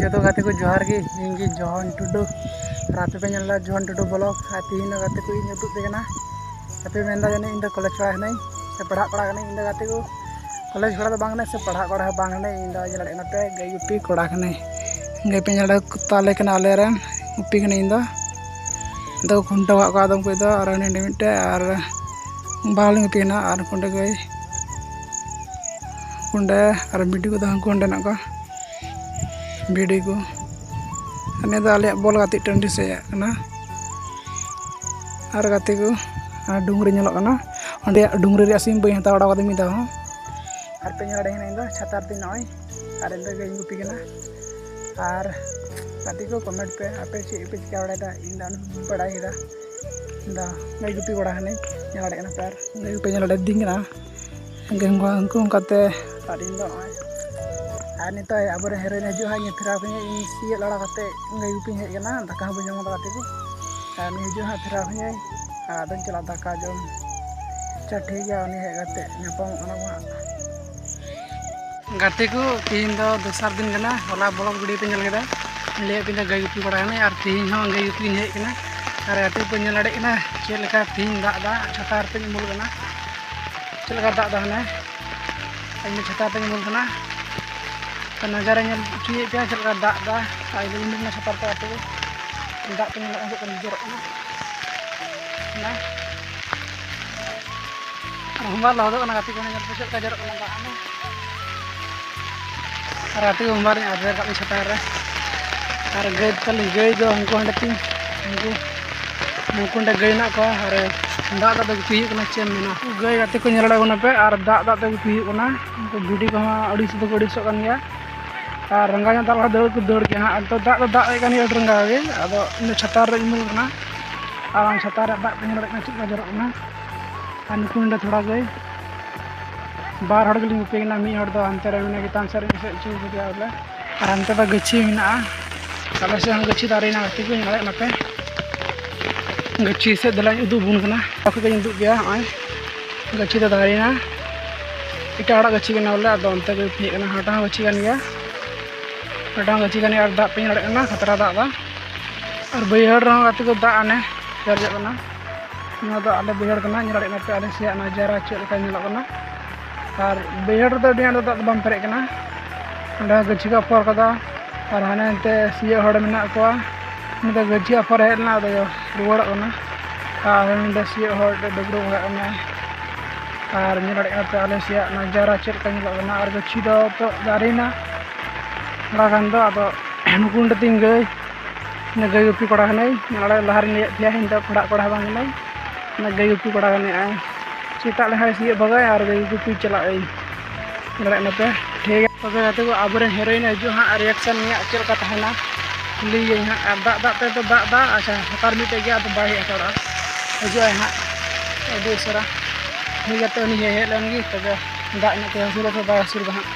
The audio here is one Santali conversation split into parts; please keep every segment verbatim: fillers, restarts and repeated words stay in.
ᱡᱚᱛᱚ ᱜᱟᱛᱮ ᱠᱚ ᱡᱚᱦᱟᱨ ᱜᱮ, ᱤᱧ ᱜᱮ ᱡᱚᱦᱚᱱ ᱴᱩᱰᱩ᱾ ᱟᱨ ᱟᱯᱮ ᱯᱮ ᱧᱮᱞ ᱮᱫᱟ ᱡᱚᱦᱚᱱ ᱴᱩᱰᱩ ᱵᱞᱚᱜ᱾ ᱟᱨ ᱛᱮᱦᱮᱧ ᱫᱚ ᱜᱟᱛᱮ ᱠᱚ ᱤᱧ ᱩᱫᱩᱜ ᱯᱮ ᱠᱟᱱᱟ᱾ ᱟᱯᱮ ᱢᱮᱱᱫᱟ ᱡᱟᱹᱱᱤᱡ ᱤᱧ ᱫᱚ ᱠᱚᱞᱮᱡᱽ ᱠᱚᱲᱟ ᱠᱟᱹᱱᱟᱹᱧ ᱥᱮ ᱯᱟᱲᱦᱟᱜ ᱠᱚᱲᱟ ᱠᱟᱹᱱᱟᱹᱧ᱾ ᱤᱧ ᱫᱚ ᱜᱟᱛᱮ ᱠᱚ ᱠᱚᱞᱮᱡᱽ ᱠᱚᱲᱟ ᱫᱚ ᱵᱟᱝ ᱠᱟᱹᱱᱟᱹᱧ ᱥᱮ ᱯᱟᱲᱦᱟᱜ ᱠᱚᱲᱟ ᱦᱚᱸ ᱵᱟᱝ ᱠᱟᱹᱱᱟᱹᱧ᱾ ᱤᱧ ᱫᱚ ᱧᱮᱞ ᱫᱟᱲᱮᱭᱟᱜ ᱠᱟᱱᱟ ᱯᱮ ᱜᱟᱹᱭ ᱜᱩᱯᱤ ᱠᱚᱲᱟ ᱠᱟᱹᱱᱟᱹᱧ᱾ ᱜᱟᱹᱭ ᱯᱮ ᱧᱮᱞ ᱫᱟᱲᱮ ᱛᱟᱞᱮ ᱠᱟᱱᱟ, ᱟᱞᱮ ᱨᱮᱱ ᱜᱩᱯᱤ ᱠᱟᱹᱱᱟᱹᱧ ᱤᱧ ᱫᱚ᱾ ᱟᱫᱚ ᱠᱚ ᱠᱷᱩᱱᱴᱟᱹᱣ ᱟᱠᱟᱫ ᱠᱚᱣᱟ ᱟᱫᱚᱢ ᱠᱚ ᱫᱚ, ᱟᱨ ᱦᱟᱹᱱᱤ ᱦᱟᱸᱰᱮ ᱢᱤᱫᱴᱮᱡ, ᱟᱨ ᱵᱟᱝᱞᱤᱧ ᱜᱩᱯᱤ ᱠᱟᱱᱟ᱾ ᱟᱨ ᱠᱚᱸᱰᱮ ᱜᱟᱹᱭ ᱠᱚᱸᱰᱮ ᱟᱨ ᱵᱷᱤᱰᱤ ᱠᱚᱫᱚ ᱦᱟᱱᱠᱩ ᱦᱟᱸᱰᱮ ᱢᱮᱱᱟᱜ ᱠᱚᱣᱟ᱾ ᱵᱷᱤᱰᱤ ᱠᱚ᱾ ᱟᱨ ᱱᱤᱭᱟᱹ ᱫᱚ ᱟᱞᱮᱭᱟᱜ ᱵᱚᱞ ᱜᱟᱛᱮᱜ ᱴᱟᱺᱰᱤ ᱥᱮᱫ ᱠᱟᱱᱟ᱾ ᱟᱨ ᱜᱟᱛᱮ ᱠᱚ, ᱟᱨ ᱰᱩᱝᱨᱤ ᱧᱮᱞᱚᱜ ᱠᱟᱱᱟ᱾ ᱚᱸᱰᱮ ᱰᱩᱝᱨᱤ ᱨᱮᱭᱟᱜ ᱥᱤᱱ ᱵᱟᱹᱧ ᱦᱟᱛᱟᱣ ᱵᱟᱲᱟ ᱠᱟᱫᱟ ᱢᱤᱫ ᱫᱷᱟᱣ ᱦᱚᱸ᱾ ᱟᱨ ᱯᱮ ᱧᱮᱞ ᱫᱟᱲᱮᱭᱟᱜ ᱠᱟᱱᱟ, ᱤᱧ ᱫᱚ ᱪᱷᱟᱛᱟᱨ ᱛᱤᱧ ᱱᱚᱜᱼᱚᱭ, ᱟᱨ ᱤᱧ ᱫᱚ ᱜᱟᱹᱭ ᱜᱩᱯᱤ ᱠᱟᱱᱟ᱾ ᱟᱨ ᱜᱟᱛᱮ ᱠᱚ, ᱠᱚᱢᱮᱱᱴ ᱯᱮ, ᱟᱯᱮ ᱪᱮᱫ ᱯᱮ ᱪᱤᱠᱟᱹ ᱵᱟᱲᱟᱭᱮᱫᱟ? ᱤᱧ ᱫᱚ ᱚᱱᱮ ᱵᱟᱲᱟᱭ ᱠᱮᱫᱟ, ᱤᱧ ᱫᱚ ᱜᱟᱹᱭ ᱜᱩᱯᱤ ᱠᱚᱲᱟ ᱠᱟᱹᱱᱟᱹᱧ᱾ ᱧᱮᱞ ᱫᱟᱲᱮᱭᱟᱜ ᱠᱟᱱᱟ ᱯᱮ, ᱟᱨ ᱜᱟᱹᱭ ᱜᱩᱯᱤ ᱧᱮᱞ ᱫᱟᱲᱮᱭᱟᱫᱤᱧ ᱠᱟᱱᱟ᱾ ᱩᱱᱠᱩ ᱚᱱᱠᱟᱛᱮ ᱟᱨ ᱤᱧ ᱫᱚ ᱱᱚᱜᱼᱚᱭ, ᱟᱨ ᱱᱤᱛᱚᱜ ᱟᱵᱚᱨᱮᱱ ᱦᱤᱨᱳᱭᱤᱱ ᱦᱤᱡᱩᱜᱼᱟ, ᱦᱟᱸᱜ ᱤᱧ ᱯᱷᱮᱨᱟᱣ ᱠᱟᱹᱧᱟᱹ᱾ ᱤᱧ ᱥᱤᱭᱳᱜ ᱞᱟᱲᱟ ᱠᱟᱛᱮ ᱜᱟᱹᱭ ᱜᱩᱯᱤᱧ ᱦᱮᱡ ᱟᱠᱟᱱᱟ, ᱫᱟᱠᱟ ᱦᱚᱸ ᱵᱟᱹᱧ ᱡᱚᱢ ᱠᱟᱫᱟ ᱜᱟᱛᱮ ᱠᱚ᱾ ᱟᱨ ᱩᱱᱤ ᱦᱤᱡᱩᱜᱼᱟ ᱦᱟᱸᱜ, ᱯᱷᱮᱨᱟᱣ ᱠᱟᱹᱧᱟᱹᱧ, ᱟᱨ ᱟᱫᱚᱧ ᱪᱟᱞᱟᱜᱼᱟ ᱫᱟᱠᱟ ᱡᱚᱢ᱾ ᱟᱪᱪᱷᱟ, ᱴᱷᱤᱠ ᱜᱮᱭᱟ, ᱩᱱᱤ ᱦᱮᱡ ᱠᱟᱛᱮ ᱧᱟᱯᱟᱢᱚᱜ ᱠᱟᱱᱟ ᱵᱚᱱ ᱦᱟᱸᱜ᱾ ᱜᱟᱛᱮ ᱠᱚ, ᱛᱮᱦᱮᱧ ᱫᱚ ᱫᱚᱥᱟᱨ ᱫᱤᱱ ᱠᱟᱱᱟ᱾ ᱦᱚᱞᱟ ᱵᱞᱚᱜ ᱵᱷᱤᱰᱤᱭᱳ ᱯᱮ ᱧᱮᱞ ᱠᱮᱫᱟ, ᱞᱟᱹᱭᱟᱫ ᱯᱮ ᱫᱚ ᱜᱟᱹᱭ ᱜᱩᱯᱤ ᱠᱚᱲᱟ ᱠᱟᱹᱱᱟᱹᱧ, ᱟᱨ ᱛᱮᱦᱮᱧ ᱦᱚᱸ ᱜᱟᱹᱭ ᱜᱩᱯᱤᱧ ᱦᱮᱡ ᱠᱟᱱᱟ᱾ ᱟᱨ ᱜᱟᱛᱮ ᱠᱚ ᱧᱮᱞ ᱫᱟᱲᱮᱭᱟᱜ ᱠᱟᱱᱟ ᱪᱮᱫ ᱞᱮᱠᱟ ᱛᱮᱦᱮᱧ ᱫᱟᱜ ᱫᱟ, ᱪᱷᱟᱛᱟ ᱨᱮᱛᱮᱧ ᱩᱢᱩᱞ ᱠᱟᱱᱟ᱾ ᱪᱮᱫ ᱞᱮᱠᱟ ᱫᱟᱜ ᱫᱟ ᱦᱟᱱᱮ, ᱤᱧ ᱫᱚ ᱪᱷᱟᱛᱟ ᱨᱮᱛᱮᱧ ᱩᱢᱩᱞ ᱠᱟᱱᱟ᱾ ᱛᱚ ᱱᱟᱡᱟᱨᱮ ᱧᱮᱞ ᱦᱚᱪᱚᱭᱮᱫ ᱯᱮᱭᱟ ᱪᱮᱫ ᱞᱮᱠᱟ ᱫᱟᱜ ᱫᱟ᱾ ᱟᱨ ᱤᱧ ᱫᱚ ᱩᱢᱩᱞ ᱠᱟᱱᱟ ᱪᱷᱟᱛᱟ ᱨᱮᱛᱮ ᱜᱟᱛᱮ ᱠᱚ᱾ ᱫᱟᱜ ᱯᱮ ᱧᱮᱞ ᱫᱟᱲᱮᱭᱟᱜ ᱠᱟᱱᱟ, ᱪᱮᱫ ᱞᱮᱠᱟ ᱡᱚᱨᱚᱜ ᱠᱟᱱᱟ᱾ ᱦᱮᱸ᱾ ᱟᱨ ᱦᱚᱸ ᱵᱟᱝ ᱞᱚᱦᱚᱫᱚᱜ ᱠᱟᱱᱟ ᱜᱟᱛᱮ ᱠᱚ, ᱧᱮᱞ ᱯᱮ ᱪᱮᱫ ᱞᱮᱠᱟ ᱡᱚᱨᱚᱜ ᱠᱟᱱᱟ ᱫᱟᱜ ᱦᱟᱱᱮ᱾ ᱟᱨ ᱜᱟᱛᱮ ᱠᱚ ᱦᱚᱸ ᱵᱟᱝ ᱞᱤᱧ ᱟᱫᱮᱨ ᱠᱟᱜ ᱞᱤᱧ ᱪᱷᱟᱛᱟ ᱨᱮ᱾ ᱟᱨ ᱜᱟᱹᱭ ᱛᱟᱹᱞᱤᱧ, ᱜᱟᱹᱭ ᱫᱚ ᱩᱱᱠᱩ ᱦᱟᱸᱰᱮ ᱛᱤᱧ, ᱩᱱᱠᱩ, ᱩᱱᱠᱩ ᱚᱸᱰᱮ ᱜᱟᱹᱭ ᱦᱮᱱᱟᱜ ᱠᱚᱣᱟ᱾ ᱟᱨ ᱫᱟᱜ ᱫᱟᱜ ᱛᱮ ᱜᱩᱯᱤ ᱦᱩᱭᱩᱜ ᱠᱟᱱᱟ, ᱪᱮᱫ ᱮᱢ ᱢᱮᱱᱟ᱾ ᱩᱱᱠᱩ ᱜᱟᱹᱭ ᱜᱟᱛᱮ ᱠᱚ ᱧᱮᱞ ᱫᱟᱲᱮᱭᱟᱠᱚ ᱠᱟᱱᱟ ᱯᱮ, ᱟᱨ ᱫᱟᱜ ᱫᱟᱜ ᱛᱮ ᱜᱩᱯᱤ ᱦᱩᱭᱩᱜ ᱠᱟᱱᱟ᱾ ᱩᱱᱠᱩ ᱵᱷᱤᱰᱤ ᱠᱚᱦᱚᱸ ᱟᱹᱲᱤᱥ ᱫᱚᱠᱚ ᱟᱹᱲᱤᱥᱚᱜ ᱠᱟᱱ ᱜᱮᱭᱟ᱾ ᱟᱨ ᱨᱟᱸᱜᱟᱣ ᱧᱚᱜ ᱫᱟᱜ ᱞᱮᱠᱷᱟᱱ ᱫᱟᱹᱲ ᱠᱚ ᱫᱟᱹᱲ ᱜᱮᱭᱟ ᱦᱟᱸᱜ᱾ ᱟᱫᱚ ᱫᱟᱜ ᱫᱚ ᱫᱟᱜ ᱮᱫ ᱠᱟᱱ ᱜᱮᱭᱟ ᱟᱹᱰᱤ ᱨᱟᱸᱜᱟᱣ ᱜᱮ᱾ ᱟᱫᱚ ᱤᱧ ᱫᱚ ᱪᱷᱟᱛᱟ ᱨᱮᱧ ᱩᱢᱩᱞ ᱠᱟᱱᱟ᱾ ᱟᱨ ᱪᱷᱟᱛᱟ ᱨᱮᱭᱟᱜ ᱫᱟᱜ ᱯᱮ ᱧᱮᱞ ᱫᱟᱲᱮᱭᱟᱜ ᱠᱟᱱᱟ ᱪᱮᱫ ᱞᱮᱠᱟ ᱡᱚᱨᱚᱜ ᱠᱟᱱᱟ᱾ ᱟᱨ ᱱᱩᱠᱩ ᱱᱚᱰᱮ ᱛᱷᱚᱲᱟ ᱜᱟᱹᱭ ᱵᱟᱨ ᱦᱚᱲ ᱜᱮᱞᱤᱧ ᱜᱩᱯᱤ ᱠᱟᱱᱟ, ᱢᱤᱫ ᱦᱚᱲ ᱫᱚ ᱦᱟᱱᱛᱮ ᱨᱮ ᱢᱮᱱᱟᱭᱟ, ᱪᱮᱛᱟᱱ ᱥᱮᱫ ᱨᱮ ᱮᱥᱮᱫ ᱦᱚᱪᱚ ᱠᱟᱫᱮᱭᱟ ᱵᱚᱞᱮ᱾ ᱟᱨ ᱦᱟᱱᱛᱮ ᱫᱚ ᱜᱟᱹᱪᱷᱤ ᱢᱮᱱᱟᱜᱼᱟ, ᱟᱞᱮ ᱥᱮᱫ ᱦᱚᱸ ᱜᱟᱹᱪᱷᱤ ᱫᱟᱨᱮᱭᱮᱱᱟ, ᱜᱟᱛᱮ ᱠᱚ ᱧᱮᱞᱮᱫ ᱱᱚᱛᱮ ᱜᱟᱹᱪᱷᱤ ᱥᱮᱫ ᱫᱮᱞᱟᱧ ᱩᱫᱩᱜ ᱟᱵᱚᱱ ᱠᱟᱱᱟ᱾ ᱚᱠᱟ ᱠᱷᱚᱡ ᱤᱧ ᱩᱫᱩᱜ ᱜᱮᱭᱟ, ᱱᱚᱜᱼᱚᱭ ᱜᱟᱹᱪᱷᱤ ᱫᱚ ᱫᱟᱨᱮᱭᱮᱱᱟ, ᱮᱴᱟᱜ ᱦᱚᱲᱟᱜ ᱜᱟᱹᱪᱷᱤ ᱠᱟᱱᱟ ᱵᱚᱞᱮ, ᱟᱫᱚ ᱚᱱᱛᱮ ᱜᱮ ᱜᱩᱯᱤ ᱦᱮᱡ ᱠᱟᱱᱟ᱾ ᱦᱟᱱᱟᱴᱟᱜ ᱦᱚᱸ ᱜᱟᱹᱪᱷᱤ ᱠᱟᱱ ᱜᱮᱭᱟ, ᱢᱤᱫᱴᱟᱝ ᱜᱟᱹᱪᱷᱤ ᱠᱟᱱ ᱜᱮᱭᱟ, ᱟᱨ ᱫᱟᱜ ᱯᱮ ᱧᱮᱞ ᱫᱟᱲᱮᱭᱟᱜ ᱠᱟᱱᱟ, ᱠᱷᱟᱛᱨᱟ ᱫᱟᱜ ᱫᱚ᱾ ᱟᱨ ᱵᱟᱹᱭᱦᱟᱹᱲ ᱨᱮᱦᱚᱸ ᱜᱟᱛᱮ ᱠᱚ ᱫᱟᱜ ᱦᱟᱱᱮ ᱯᱮᱨᱮᱡᱚᱜ ᱠᱟᱱᱟ᱾ ᱱᱚᱣᱟ ᱫᱚ ᱟᱞᱮ ᱵᱟᱹᱭᱦᱟᱹᱲ ᱠᱟᱱᱟ, ᱧᱮᱞ ᱫᱟᱲᱮᱭᱟᱜ ᱠᱟᱱᱟ ᱯᱮ ᱟᱞᱮ ᱥᱮᱭᱟᱜ ᱱᱟᱡᱟᱨᱟ ᱪᱮᱫ ᱞᱮᱠᱟ ᱧᱮᱞᱚᱜ ᱠᱟᱱᱟ᱾ ᱟᱨ ᱵᱟᱹᱭᱦᱟᱹᱲ ᱨᱮᱫᱚ ᱟᱹᱰᱤ ᱟᱸᱴ ᱫᱚ ᱫᱟᱜ ᱫᱚ ᱵᱟᱝ ᱯᱮᱨᱮᱡ ᱠᱟᱱᱟ᱾ ᱚᱸᱰᱮ ᱦᱚᱸ ᱜᱟᱹᱪᱷᱤ ᱠᱚ ᱟᱯᱷᱚᱨ ᱠᱟᱫᱟ, ᱟᱨ ᱦᱟᱱᱮ ᱮᱱᱛᱮ ᱥᱤᱭᱳᱜ ᱦᱚᱲ ᱢᱮᱱᱟᱜ ᱠᱚᱣᱟ᱾ ᱩᱱᱤ ᱫᱚ ᱜᱟᱹᱪᱷᱤ ᱟᱯᱷᱚᱨ ᱦᱮᱡ ᱞᱮᱱᱟ, ᱟᱫᱚ ᱨᱩᱣᱟᱹᱲᱚᱜ ᱠᱟᱱᱟ᱾ ᱟᱨ ᱩᱱᱤ ᱫᱚ ᱥᱤᱭᱳᱜ ᱦᱚᱲ ᱰᱟᱹᱵᱽᱨᱟᱹ ᱵᱟᱲᱟᱜ ᱠᱟᱱᱟᱭ᱾ ᱟᱨ ᱧᱮᱞ ᱫᱟᱲᱮᱭᱟᱜ ᱠᱟᱱᱟ ᱯᱮ ᱟᱞᱮ ᱥᱮᱭᱟᱜ ᱱᱟᱡᱟᱨᱟ ᱪᱮᱫ ᱞᱮᱠᱟ ᱧᱮᱞᱚᱜ ᱠᱟᱱᱟ᱾ ᱟᱨ ᱜᱟᱹᱪᱷᱤ ᱫᱚ ᱛᱚ ᱫᱟᱨᱮᱱᱟ ᱛᱷᱚᱲᱟ ᱜᱟᱱ ᱫᱚ, ᱟᱫᱚ ᱱᱩᱠᱩ ᱚᱸᱰᱮ ᱛᱤᱧ ᱜᱟᱹᱭ, ᱤᱧ ᱫᱚ ᱜᱟᱹᱭ ᱜᱩᱯᱤ ᱠᱚᱲᱟ ᱠᱟᱹᱱᱟᱹᱧ᱾ ᱧᱮᱞ ᱫᱟᱲᱮ, ᱞᱟᱦᱟ ᱨᱮᱧ ᱞᱟᱹᱭᱮᱫ ᱯᱮᱭᱟ, ᱤᱧ ᱫᱚ ᱯᱟᱲᱦᱟᱜ ᱠᱚᱲᱟ ᱦᱚᱸ ᱵᱟᱝ ᱠᱟᱹᱱᱟᱹᱧ, ᱤᱧ ᱫᱚ ᱜᱟᱹᱭ ᱜᱩᱯᱤ ᱠᱚᱲᱟ ᱠᱟᱹᱱᱟᱹᱧ᱾ ᱟᱨ ᱥᱮᱛᱟᱜ ᱞᱮᱠᱷᱟᱱ ᱥᱤᱭᱳᱜ ᱵᱷᱟᱜᱟᱭ ᱟᱨ ᱜᱟᱹᱭ ᱜᱩᱯᱤ ᱪᱟᱞᱟᱜ ᱟᱹᱧ᱾ ᱧᱮᱞ ᱫᱟᱲᱮᱭᱟᱜ ᱠᱟᱱᱟ ᱯᱮ, ᱴᱷᱤᱠ ᱜᱮᱭᱟ᱾ ᱛᱚᱵᱮ ᱜᱟᱛᱮ ᱠᱚ, ᱟᱵᱚᱨᱮᱱ heroine ᱦᱤᱡᱩᱜ ᱦᱟᱸᱜ, reaction ᱩᱱᱤᱭᱟᱜ ᱪᱮᱫ ᱞᱮᱠᱟ ᱛᱟᱦᱮᱱᱟ ᱠᱩᱞᱤᱭᱟᱹᱧ ᱦᱟᱸᱜ᱾ ᱟᱨ ᱫᱟᱜ ᱫᱟᱜ ᱛᱮᱫᱚ ᱫᱟᱜ ᱫᱟᱜ, ᱟᱪᱪᱷᱟ, ᱦᱚᱠᱟᱨ ᱢᱤᱫᱴᱮᱡ ᱜᱮ, ᱟᱫᱚ ᱵᱟᱭ ᱦᱟᱛᱟᱲᱚᱜᱼᱟ, ᱦᱤᱡᱩᱜ ᱟᱭ ᱦᱟᱸᱜ ᱟᱹᱰᱤ ᱩᱥᱟᱹᱨᱟ᱾ ᱴᱷᱤᱠ ᱜᱮᱭᱟ, ᱛᱚ ᱩᱱᱤ ᱦᱮᱡ ᱦᱮᱡ ᱞᱮᱱ ᱜᱮ, ᱛᱚᱵᱮ ᱫᱟᱜ ᱧᱚᱜ ᱛᱮ ᱦᱟᱹᱥᱩᱨ ᱫᱚ ᱵᱟᱭ ᱦᱟᱹᱥᱩᱨ ᱫᱟ ᱦᱟᱸᱜ᱾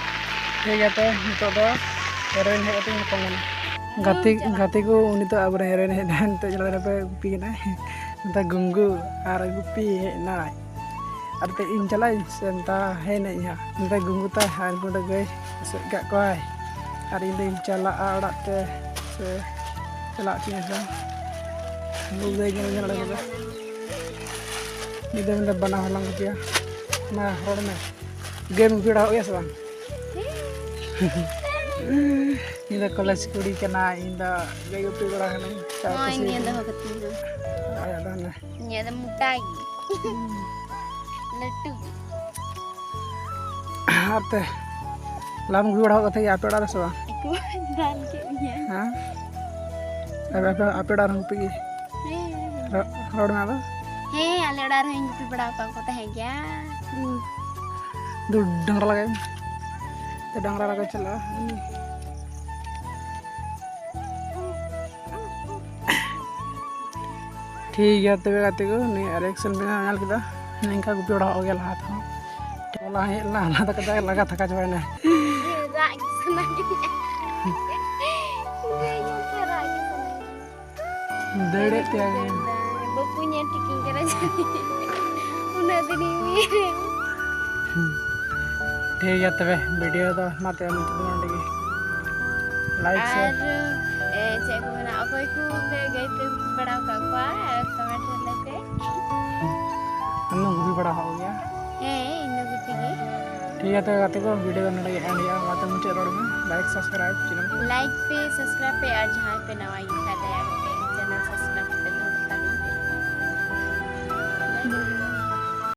ᱴᱷᱤᱠ ᱜᱮᱭᱟ, ᱛᱚ ᱱᱤᱛᱚᱜ ᱫᱚ heroine ᱦᱮᱡ ᱠᱟᱛᱮ ᱧᱟᱯᱟᱢ ᱠᱟᱱᱟ᱾ ᱜᱟᱛᱮ, ᱜᱟᱛᱮ ᱠᱚ, ᱩᱱᱤ ᱫᱚ ᱟᱵᱚᱨᱮᱱ heroine ᱦᱮᱡ ᱮᱱᱟ, ᱱᱤᱛᱚᱜ ᱧᱮᱞ ᱠᱟᱱᱟ ᱯᱮ ᱜᱩᱯᱤ ᱠᱟᱱᱟᱭ᱾ ᱱᱤᱛᱚᱜ ᱜᱩᱝᱜᱩ ᱟᱨ ᱜᱩᱯᱤ ᱦᱮᱡ ᱮᱱᱟᱭ᱾ ᱟᱨ ᱛᱮ ᱤᱧ ᱪᱟᱞᱟᱜ ᱟᱹᱧ ᱥᱮ ᱢᱮᱛᱟ ᱦᱮᱡ ᱮᱱᱟᱹᱧ ᱦᱟᱸᱜ᱾ ᱱᱤᱛᱚᱜ ᱜᱩᱝᱜᱩ ᱛᱟᱭ ᱟᱨ ᱱᱚᱰᱮ ᱜᱟᱹᱭ ᱟᱹᱥᱩᱞ ᱠᱟᱜ ᱠᱚᱣᱟᱭ᱾ ᱟᱨ ᱤᱧ ᱫᱚᱧ ᱪᱟᱞᱟᱜᱼᱟ ᱚᱲᱟᱜ ᱛᱮ, ᱥᱮ ᱪᱟᱞᱟᱜ ᱛᱤᱧᱟᱹ ᱥᱮ ᱵᱟᱝ? ᱜᱩᱝᱜᱩ ᱜᱟᱹᱭ ᱧᱮᱞ ᱧᱮᱞ ᱠᱟᱛᱮ ᱱᱤᱛ ᱫᱚ ᱢᱮᱱᱫᱟ ᱵᱟᱱᱟ ᱦᱚᱞᱟᱝ ᱜᱩᱯᱤᱭᱟ᱾ ᱢᱟ ᱨᱚᱲ ᱢᱮ᱾ ᱜᱟᱹᱭ ᱜᱩᱯᱤ ᱵᱟᱲᱟ ᱦᱩᱭᱩᱜ ᱜᱮᱭᱟ ᱥᱮ ᱵᱟᱝ? ᱤᱧ ᱫᱚ ᱠᱚᱞᱮᱡᱽ ᱠᱩᱲᱤ ᱠᱟᱱᱟ, ᱤᱧ ᱫᱚ ᱜᱟᱹᱭ ᱜᱩᱯᱤ ᱵᱟᱲᱟ ᱠᱟᱹᱱᱟᱹᱧ᱾ ᱱᱚᱜᱼᱚᱭ ᱱᱤᱭᱟᱹ ᱫᱚᱦᱚ ᱠᱟᱹᱛᱤᱧ ᱫᱚ᱾ ᱟᱭᱟᱜ ᱫᱚ ᱦᱟᱱᱮ ᱤᱧᱟᱹᱜ ᱫᱚ ᱢᱚᱴᱟ ᱜᱮ᱾ ᱞᱟᱹᱴᱩ ᱜᱮ᱾ ᱟᱨ ᱛᱮ ᱞᱟᱢ ᱜᱩᱯᱤ ᱵᱟᱲᱟ ᱠᱟᱛᱮ ᱜᱮ ᱟᱯᱮ ᱚᱲᱟᱜ ᱨᱮ ᱥᱮ ᱵᱟᱝ? ᱮᱠᱫᱚᱢ ᱫᱟᱞ ᱠᱮᱫ ᱢᱮᱭᱟ᱾ ᱦᱮᱸ? ᱟᱯᱮ, ᱟᱯᱮ, ᱟᱯᱮ ᱚᱲᱟᱜ ᱨᱮᱦᱚᱸ ᱜᱩᱯᱤ ᱜᱮ? ᱦᱮᱸ᱾ ᱨᱚ-, ᱨᱚᱲ ᱢᱮ ᱟᱫᱚ᱾ ᱦᱮᱸ, ᱟᱞᱮ ᱚᱲᱟᱜ ᱨᱮᱦᱚᱸᱧ ᱜᱩᱯᱤ ᱵᱟᱲᱟ ᱟᱠᱟᱫ ᱠᱚ ᱛᱟᱦᱮᱸ ᱜᱮᱭᱟ᱾ ᱫᱩ ᱰᱟᱝᱨᱟ ᱞᱟᱜᱟᱭ ᱢᱮ᱾ ᱛᱮ ᱰᱟᱝᱨᱟ ᱞᱟᱜᱟ ᱪᱟᱞᱟᱜᱼᱟ᱾ ᱴᱷᱤᱠ ᱜᱮᱭᱟ ᱛᱚᱵᱮ ᱜᱟᱛᱮ ᱠᱚ, ᱱᱩᱭ reaction ᱵᱮᱱ ᱧᱮᱞ ᱠᱮᱫᱟ᱾ ᱱᱤᱝᱠᱟ ᱜᱩᱯᱤ ᱵᱟᱲᱟ ᱦᱩᱭᱩᱜ ᱜᱮᱭᱟ ᱞᱟᱦᱟ ᱛᱮᱦᱚᱸ᱾ ᱴᱚᱞᱟ ᱦᱮᱡ ᱞᱮᱱᱟ, ᱞᱟᱦᱟ ᱫᱚ ᱠᱟᱡᱟᱠ ᱞᱟᱜᱟ ᱛᱷᱟᱠᱟ ᱪᱟᱵᱟᱭᱮᱱᱟ᱾ ᱨᱟᱜ ᱜᱮ ᱥᱟᱱᱟ ᱠᱮᱫᱤᱧᱟ᱾ ᱨᱟᱜ ᱜᱮ ᱥᱟᱱᱟ ᱠᱮᱫᱤᱧᱟ᱾ ᱫᱟᱹᱲᱮᱫ ᱛᱮ ᱵᱟᱹᱯᱩ ᱧᱮᱞ ᱴᱷᱤᱠᱤᱧ ᱠᱟᱱᱟ ᱡᱟᱹᱱᱤᱡ᱾ ᱩᱱᱟᱹᱜ ᱫᱤᱱᱤᱧ ᱩᱭᱦᱟᱹᱨ᱾ ᱴᱷᱤᱠ ᱜᱮᱭᱟ ᱛᱚᱵᱮ, video ᱫᱚ ᱢᱟ ᱛᱚᱵᱮ ᱱᱤᱛᱚᱜ ᱫᱚ ᱱᱚᱸᱰᱮ ᱜᱮ᱾ Like, share. ᱟᱨ ᱮ, ᱪᱮᱫ ᱠᱚ ᱢᱮᱱᱟ, ᱚᱠᱚᱭ ᱠᱚ ᱯᱮ ᱜᱟᱹᱭ ᱯᱮ ᱜᱩᱯᱤ ᱵᱟᱲᱟ ᱟᱠᱟᱫ ᱠᱚᱣᱟ, comment ᱨᱮ ᱞᱟᱹᱭ ᱯᱮ᱾ ᱟᱢ ᱫᱚᱢ ᱜᱩᱯᱤ ᱵᱟᱲᱟ ᱟᱠᱟᱫ ᱠᱚᱜᱮᱭᱟ? ᱦᱮᱸ, ᱤᱧ ᱫᱚ ᱜᱩᱯᱤ ᱜᱮ᱾ ᱴᱷᱤᱠ ᱜᱮᱭᱟ, ᱛᱚᱵᱮ ᱜᱟᱛᱮ ᱠᱚ, video ᱫᱚ ᱱᱚᱰᱮ ᱜᱮ end ᱦᱩᱭᱩᱜᱼᱟ᱾ ᱢᱟ ᱛᱚᱵᱮ ᱢᱩᱪᱟᱹᱫ ᱨᱚᱲ ᱢᱮ, like, subscribe channel ᱠᱚ᱾ Like ᱯᱮ, subscribe ᱯᱮ, ᱟᱨ ᱡᱟᱦᱟᱸᱭ ᱯᱮ ᱱᱟᱣᱟ ᱜᱮ